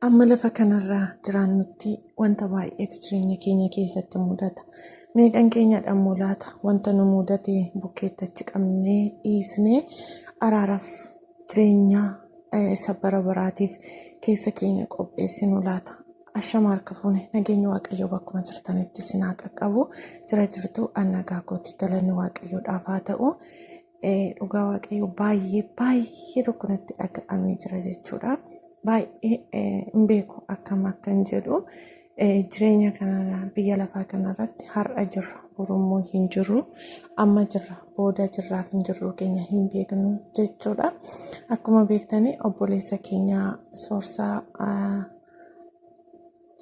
Amma lafa kanarra jiraannutti wanta baay'eetu jireenya keenya keessatti mudata. Meeqan keenyadha immoo laata wanta nu mudate bukkeetti achi qabnee dhiisnee araaraaf jireenya isa bara baraatiif keessa keenya qopheessinu laata? Ashama harka fuune, nageenyi Waaqayyoo bakkuma jirtanitti isin haa qaqqabu. Jira jirtu? An nagaa kooti, galanni Waaqayyoodhaaf haa ta'u. Dhugaa Waaqayyoo baay'ee baay'ee tokko natti dhaga'amee jira jechuudha. Baay'ee hin beeku akkam akkan jedhu. Jireenya kana biyya lafaa kanarratti har'a jirra, borummoo hin jirru, amma jirra, booda jirraaf hin jirru keenya hin beeknu jechuudha. Akkuma beektanii obboleessa keenya Soorsaa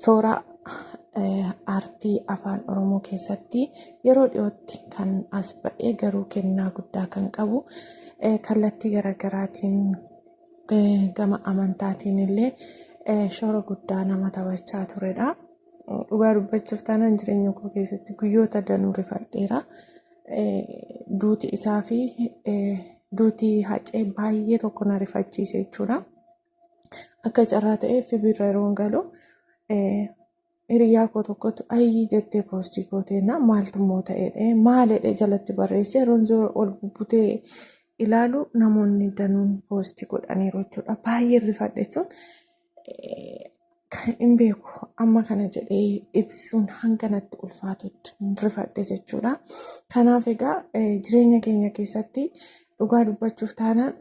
Sooraa aartii Afaan Oromoo keessatti yeroo dhiyootti kan as ba'ee, garuu kennaa guddaa kan qabu, kallattii garaagaraatiin gama amantaatiin illee shoora guddaa nama taphachaa turedha. Dhugaa dubbachuuf taanaan jireenya koo keessatti guyyoota danuu rifadheera. Duuti isaa fi duuti Hacee baay'ee tokko na rifachiise jechuudha. Akka carraa ta'ee FB irra yeroon galu hiriyaa koo tokkotu ayyii jettee poostii gooteenna, maaltu immoo ta'edha maalidha jalatti barreessee yeroon ol bubbutee ilaalu namoonni danuun poostii godhaniiru jechuudha. Baay'ee rifadhe jechuun kan hin beeku, amma kana jedhee ibsuun hanga natti ulfaatutti rifadhe jechuudha. Kanaaf egaa jireenya keenya keessatti dhugaa dubbachuuf taanaan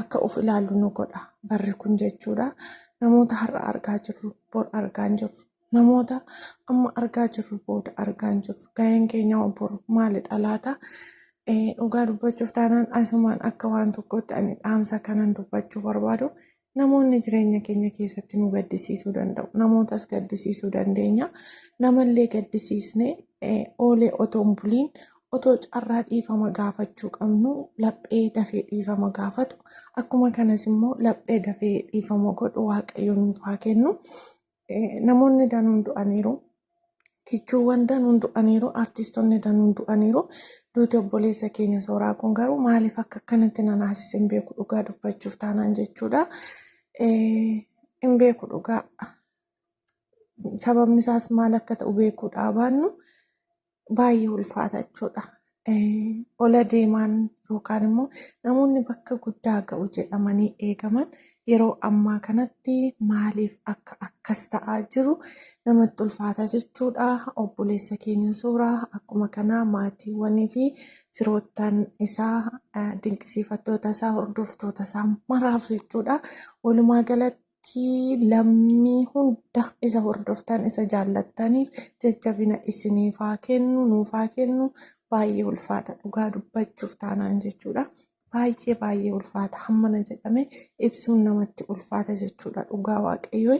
akka of ilaallu nu godha barri kun jechuudha. Namoota har'a argaa jirru bor argaa hin jirru. Namoota amma argaa jirru booda argaa hin jirru. Gaheen keenya bor maalidha laata? Dhugaa dubbachuuf taanaan asumaan akka waan tokkotti ani dhaamsa kanan dubbachuu barbaadu, namoonni jireenya keenya keessatti nu gaddisiisuu danda'u. Namootas gaddisiisuu dandeenya. Namallee gaddisiisnee oolee otoo hin buliin, otoo carraa dhiifama gaafachuu qabnu, laphee dafee dhiifama gaafatu, akkuma kanas immoo laphee dafee dhiifama godhu Waaqayyo nuuf haa kennu. Namoonni danuun du'aniiru. Kichuuwwan danuun du'aniiru. Artistoonni danuun du'aniiru. Duuti obboleessa keenya Sooraa kun garuu maaliif akka akkanatti na naasise hin beeku, dhugaa dubbachuuf taanaan jechuudha. Hin beeku dhugaa. Sababni isaas maal akka ta'u beekuu dhaabaannu baay'ee ulfaata jechuudha. Ola deemaan yookaan immoo namoonni bakka guddaa ga'u jedhamanii eegaman yeroo ammaa kanatti maaliif akka akkas ta'aa jiru namatti ulfaata jechuudha. Obboleessa keenya Sooraa akkuma kanaa maatiiwwanii fi firoottan isaa, dinqisiifattoota isaa, hordoftoota isaa maraaf jechuudha. Walumaa galatti lammii hunda isa hordoftan, isa jaallattaniif jajjabina isiniif haa kennu, nuuf haa kennu. Baay'ee ulfaata dhugaa dubbachuuf taanaan jechuudha. Baay'ee baay'ee ulfaata, hammana jedhame ibsuun namatti ulfaata jechuudha, dhugaa Waaqayyoo.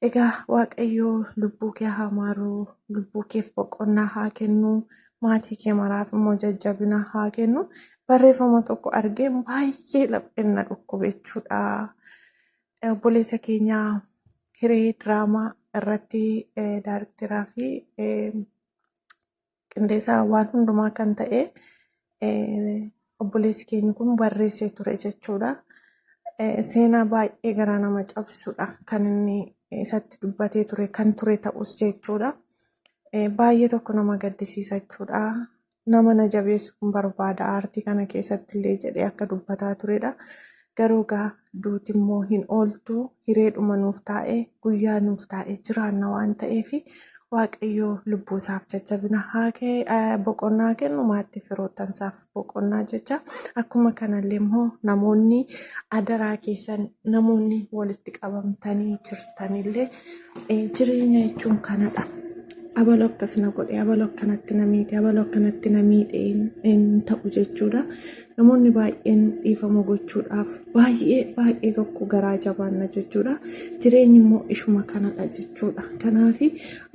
Egaa Waaqayyoo lubbuu kee haa maaru, lubbuu keef boqonnaa haa kennu, maatii kee maraaf immoo jajjabina haa kennu. Barreeffama tokko argee baay'ee lapheen na dhukkube jechuudha. Obboleessa keenya Hiree Diraamaa irratti daarikteeraa fi qindeessaa waan hundumaa kan ta'e obboleessi keenya kun barreessee ture jechuudha. Seenaa baay'ee garaa nama cabsudha kan inni isatti dubbatee ture, kan ture ta'us jechuudha. Baay'ee tokko nama gaddisiisa jechuudha. Nama na jabeessuun barbaada aartii kana keessatti illee jedhee akka dubbataa turedha. Garuu gaa duuti immoo hin ooltu, hireedhuma nuuf taa'e, guyyaa nuuf taa'e jiraanna waan ta'eef, Waaqayyo lubbuu isaaf jajjabina haa boqonnaa kennu, maatii firoottansaaf boqonnaa jecha. Akkuma kanallee immoo namoonni adaraa keessan, namoonni walitti qabamtanii jirtanillee, jireenya jechuun kanadha. Abaloo akkas na godhe, abaloo akkanatti na miidhe, abaloo akkanatti na miidhe hin ta'u jechuudha. Namoonni baay'een dhiifama gochuudhaaf baay'ee baay'ee tokko garaa jabaanna jechuudha. Jireenyi immoo ishuma kanadha jechuudha. Kanaaf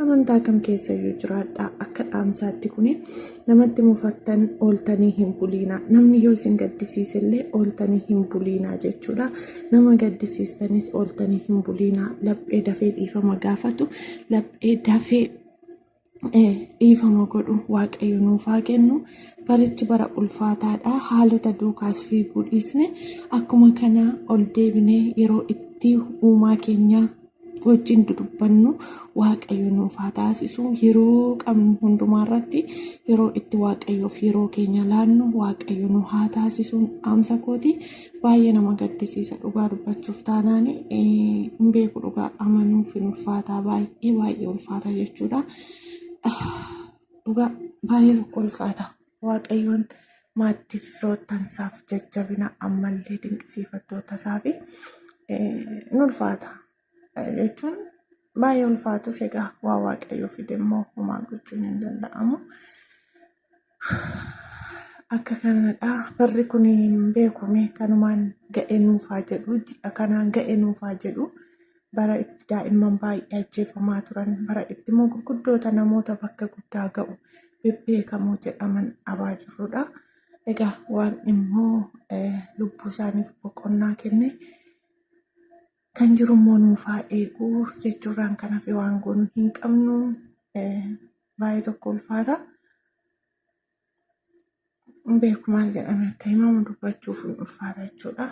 amantaa kam keessayyuu jiraadha, akka dhaamsaatti kuni namatti mufattan ooltanii hin buliinaa. Namni yoo isin gaddisiise illee ooltanii hin buliinaa jechuudha. Nama gaddisiistanis ooltanii hin buliinaa. Laphee dafee dhiifama gaafatu, laphee dafee dhiifama godhu Waaqayyo nuuf haa kennu. Barichi bara ulfaataadha. Haalota duukaas fiiguu dhiisne akkuma kana ol deebinee yeroo itti uumaa keenya wajjin dudubbannu Waaqayyo nuuf haa taasisu. Yeroo qabnu hundumaa irratti yeroo itti Waaqayyoof yeroo keenya laannu Waaqayyo nu haa taasisu dhaamsa kooti. Baay'ee nama gaddisiisa dhugaa dubbachuuf taanaan hin beeku dhugaa amanuuf hin ulfaataa baay'ee baay'ee ulfaata jechuudha. Dhugaa baay'ee tokko ulfaata. Waaqayyoon maattiif firoottansaaf jajjabina ammallee dinqisiifattoota isaa fi hin ulfaata jechuun baay'ee ulfaatus egaa waa Waaqayyo fide immoo homaa gochuun hin danda'amu. Akka kanadha. Barri kun hin beekume kanumaan ga'e nuufaa jedhu ji'a kanaan ga'e nuufaa jedhu bara itti daa'imman baay'ee ajjeefamaa turan bara itti immoo gurguddoota namoota bakka guddaa ga'u bebbeekamoo jedhaman dhabaa jirrudha. Egaa waan immoo lubbuu isaaniif boqonnaa kenne kan jiru immoo nuuf haa eegu jechuurraan kan hafe waan goonu hin qabnu baay'ee tokko ulfaata. Hin beeku maal jedhame akka himamu dubbachuuf hin ulfaata jechuudha.